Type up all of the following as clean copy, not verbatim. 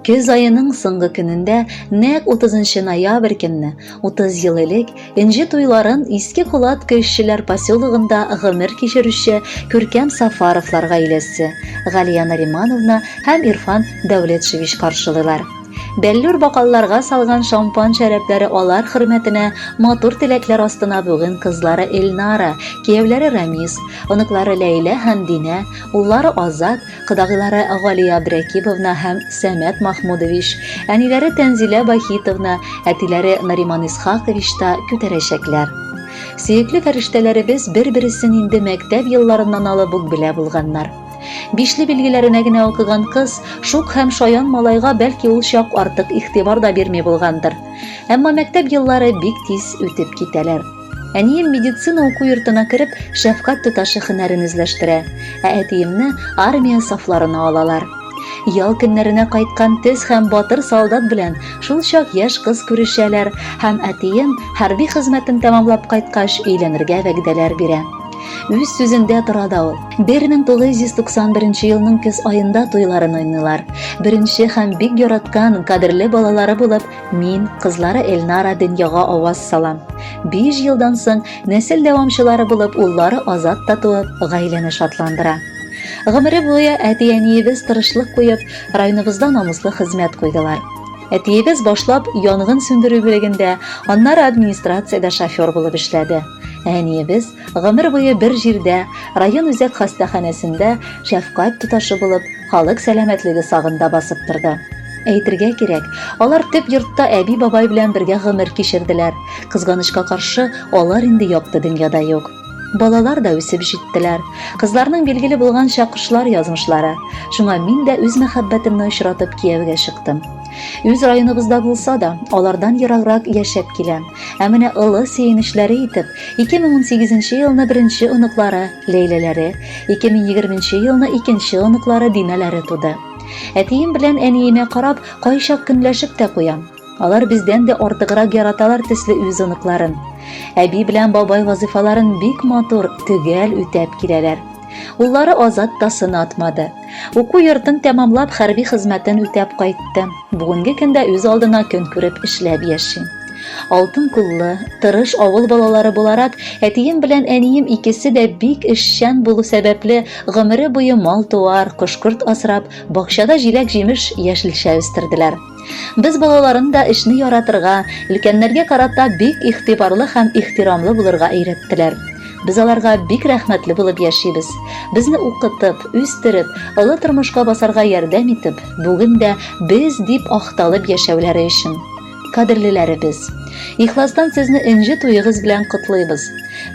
Көз аеның соңгы көнендә, нәкъ 30 ноябрь көнне, 30 ел элек, энҗе туйларын Иске Кулатка эшчеләр поселогында гомер кичерүче Күркәм Сафаровлар гаиләсе, Галия Наримановна һәм Ирфан Дәүләтшевич каршылыйлар. Бәллүр бокалларга салган шампан шәрәпләре алар хөрмәтенә матур теләкләр астына бүген кызлары Эльнара, кияүләре Рамис, оныклары Ләйлә һәм Динә, уллары Азат, кодагыйлары Галия Абдрәкибовна һәм Сәмәт Махмудович, әниләре Тәнзилә Бахитовна, әтиләре Нариман Исхакович та күтәрәчәкләр. Сөекле фәрештәләребез бер-бересен инде мәктәп елларыннан алып ук белә булганнар. Бишле билгеләренә генә укыган кыз шук һәм шаян малайга бәлки ул чак артык игътибар да бирми булгандыр. Әмма мәктәп еллары бик тиз үтеп китәләр. Әнием медицина уку йортына кереп, шәфкать туташы һөнәрен үзләштерә, ә әтиемне армия сафларына алалар. Ял көннәренә кайткан төз һәм батыр солдат белән шул чак яшь кыз күрешәләр һәм әтием хәрби хезмәтен тәмамлап кайткач өйләнергә вәгъдәләр бирә. Үз сүзендә тора да ул. 1991 елның көз аенда туйларын уйныйлар. Беренче һәм бик яраткан, кадерле балалары булып Мин, кызлары Эльнара дөньяга аваз салам. Биш елдан соң нәсел дәвамчылары булып уллары Азат та туып, гаиләне шатландыра. Гомере буе әти-әниебез тырышлык куеп, районыбызда намуслы хезмәт куйдылар. Әтиебез башлап янгын сүндерү бүлегендә, аннары администрациядә шофер булып эшләде. Ә әниебез гомер буе бер җирдә, район үзәк хастаханәсендә шәфкать туташы булып, халык сәламәтлеге сагында басып торды. Әйтергә кирәк, алар төп йортта әби-бабай белән бергә гомер кичерделәр. Кызганычка каршы, алар инде якты дөньяда юк. Балалар да үсеп җиттеләр. Кызларның билгеле булганча кошлар язмышлары. Шуңа мин дә үз мәхәббәтемне очратып кияүгә чыктым. Үз районыбызда булса да, алардан ераграк яшәп киләм. Ә менә олы сөенечләре итеп, 2018 елны беренче оныклары Ләйләләре, 2020 елны икенче оныклары Динәләре туды. Әтием белән әниемә карап, кайчак көнләшеп тә куям. Алар бездән дә артыграк яраталар төсле үз оныкларын. Әби белән бабай вазыйфаларын бик матур, төгәл үтәп киләләр. Уллары Азат та сынатмады. Уку йортын тәмамлап, хәрби хезмәтен үтәп кайтты. Бүгенге көндә үз алдына көн күреп эшләп яши. Алтын куллы, тырыш авыл балалары буларак, әтием белән әнием икесе дә бик эшчән булу сәбәпле, гомере буе мал-туар, кош-корт асрап, бакчада җиләк-җимеш, яшелчә үстерделәр. Без балаларын да эшне яратырга, өлкәннәргә карата бик игътибарлы һәм ихтирамлы булырга өйрәттеләр. Без аларга бик рәхмәтле булып яшибез. Безне укытып, үстереп, олы тормышка басарга ярдәм итеп, бүген дә без дип ахталып яшәүләре өчен. Кадерлеләребез! Ихластан сезне энҗе туегыз белән котлыйбыз.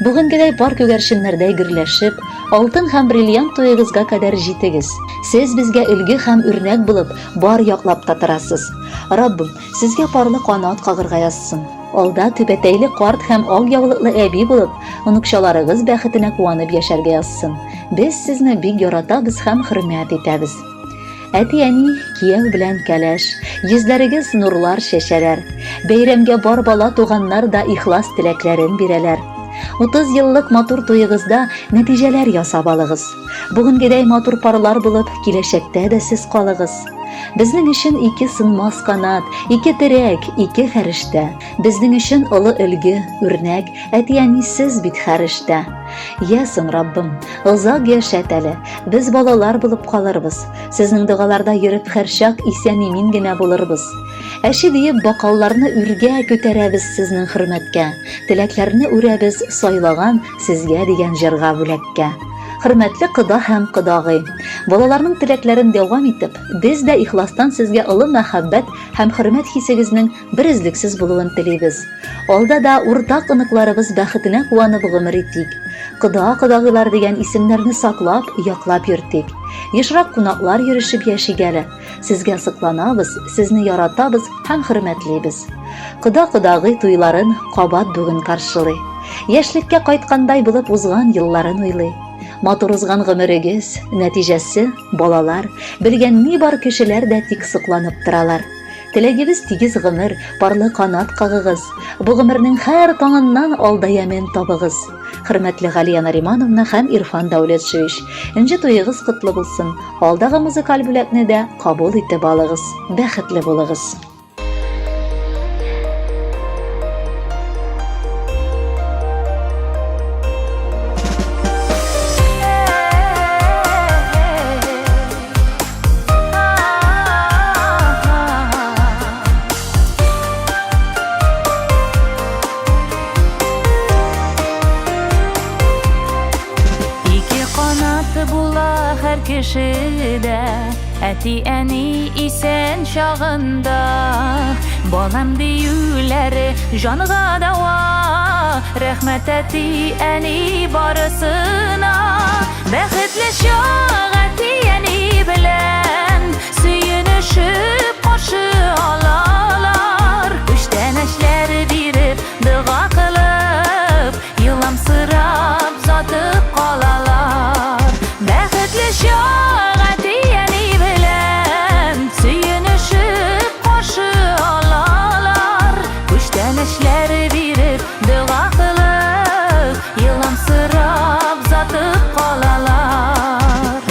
Бүгенгедәй пар күгәрченнәрдәй гөрләшеп, алтын һәм бриллиант туегызга кадәр җитегез. Сез безгә өлге һәм үрнәк булып, бар яклап та торасыз. Раббым, сезгә парлы канат кагырга язсын. Алда түбәтәйле карт һәм ак яулыклы әби булып, оныкчаларыгыз бәхетенә куанып яшәргә язсын. Без сезне бик яратабыз һәм хөрмәт итәбез. Әти-әни, кияү белән кәләш, йөзләрегез нурлар чәчәләр. Бәйрәмгә бар бала туганнар да ихлас теләкләрен бирәләр. 30 еллык матур туегызда нәтиҗәләр ясап алыгыз. Бүгенгедәй матур парлар булып, киләчәктә дә сез калыгыз. Безнең өчен ике сынмас канат, ике терәк, ике фәрештә. Безнең өчен олы өлге, үрнәк, әти-әни сез бит һәр эштә. Я соң, Раббым, озак яшәт әле, без балалар булып калырбыз. Сезнең догаларда йөреп һәрчак исән-имин генә булырбыз. Әче диеп бокалларны үргә күтәрәбез сезнең хөрмәткә, теләкләрне үрәбез сайлаган сезгә дигән җырга бүләккә. Хөрмәтле кода һәм кодагый, балаларның теләкләрен дәвам итеп, без дә ихластан сезгә олы мәхәббәт һәм хөрмәт хисегезнең берөзлексез булуын телибез. Алда да уртак оныкларыбыз бәхетенә куанып гомер итик. Кода-кодагыйлар дигән исемнәрне саклап, яклап йөртик. Ешрак кунаклар йөрешеп яшик әле. Сезгә сокланабыз, сезне яратабыз һәм хөрмәтлибез. Кода-кодагый туйларын кабат бүген каршылый. Яшьлеккә кайткандай булып узган елларын уйлый. Матур узган гомерегез, нәтиҗәсе, балалар, белгән ни бар кешеләр дә тик сокланып торалар. Теләгебез тигез гомер, парлы канат кагыгыз. Бу гомернең һәр таңыннан алда ямен табыгыз. Хөрмәтле Галия Наримановна һәм Ирфан Дәүләтшевич, энҗе туегыз котлы булсын. Алдагы музыкаль бүләкне дә кабул итеп алыгыз. Бәхетле булыгыз. Ике канаты була һәр кешедә, Әти-әни исән чагында. Балам диюләре җанга дәва, Рәхмәт әти-әни барысына. Бәхетле чак әти-әни белән, Сөенешеп каршы алалар. Күчтәнәчләр биреп, дога кылып, Еламсырап затып калалар. Бәхетле чак әти-әни белән, Сөенешеп каршы алалар. Күчтәнәчләр биреп, дога кылып, Еламсырап затып калалар.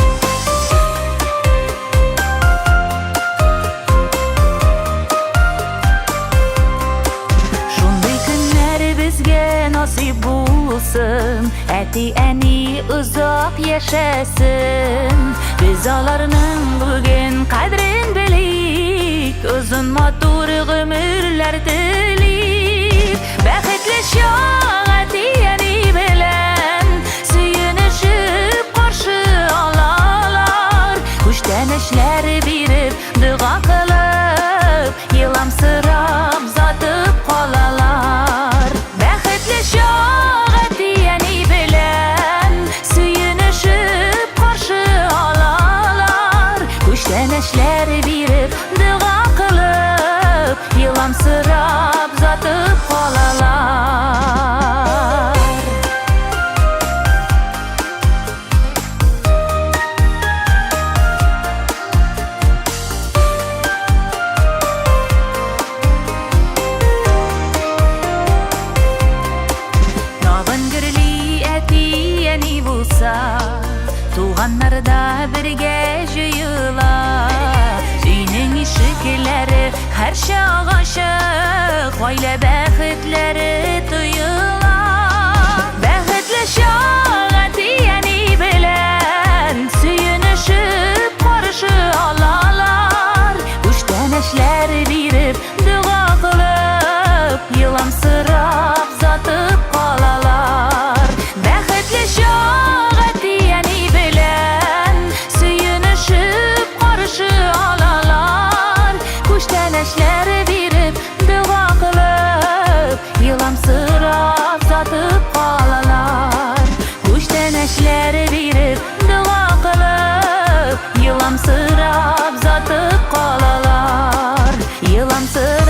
Шундый көннәр безгә насыйп булсын, Әти-әни озак яшәсен. Без аларның бүген кадерен белик, Озын матур гомерләр телик. Бәхетле чак әти-әни белән, Сөенешеп каршы алалар. Күчтәнәчләр биреп, дога кылып, Еламсырап затып калалар. Бәхетле чак әти-әни белән, Сөенешеп каршы алалар. Күчтәнәчләр биреп, дога кылып, Еламсырап затып калалар. Тагын гөрли әти-әни булса, Туганнар да бергә җыела. Өйнең ишекләре һәрчак ачык, Гаилә бәхетләре тоела. Бәхетле чак әти-әни белән, Сөенешеп каршы алалар. Күчтәнәчләр биреп, дога кылып, Еламсырап затып калалар. Бәхетле чак әти-әни белән, Сөенешеп каршы алалар. Күчтәнәчләр биреп, дога кылып, Еламсырап затып калалар. Күчтәнәчләр биреп, дога кылып, Еламсырап затып калалар. Еламсырап.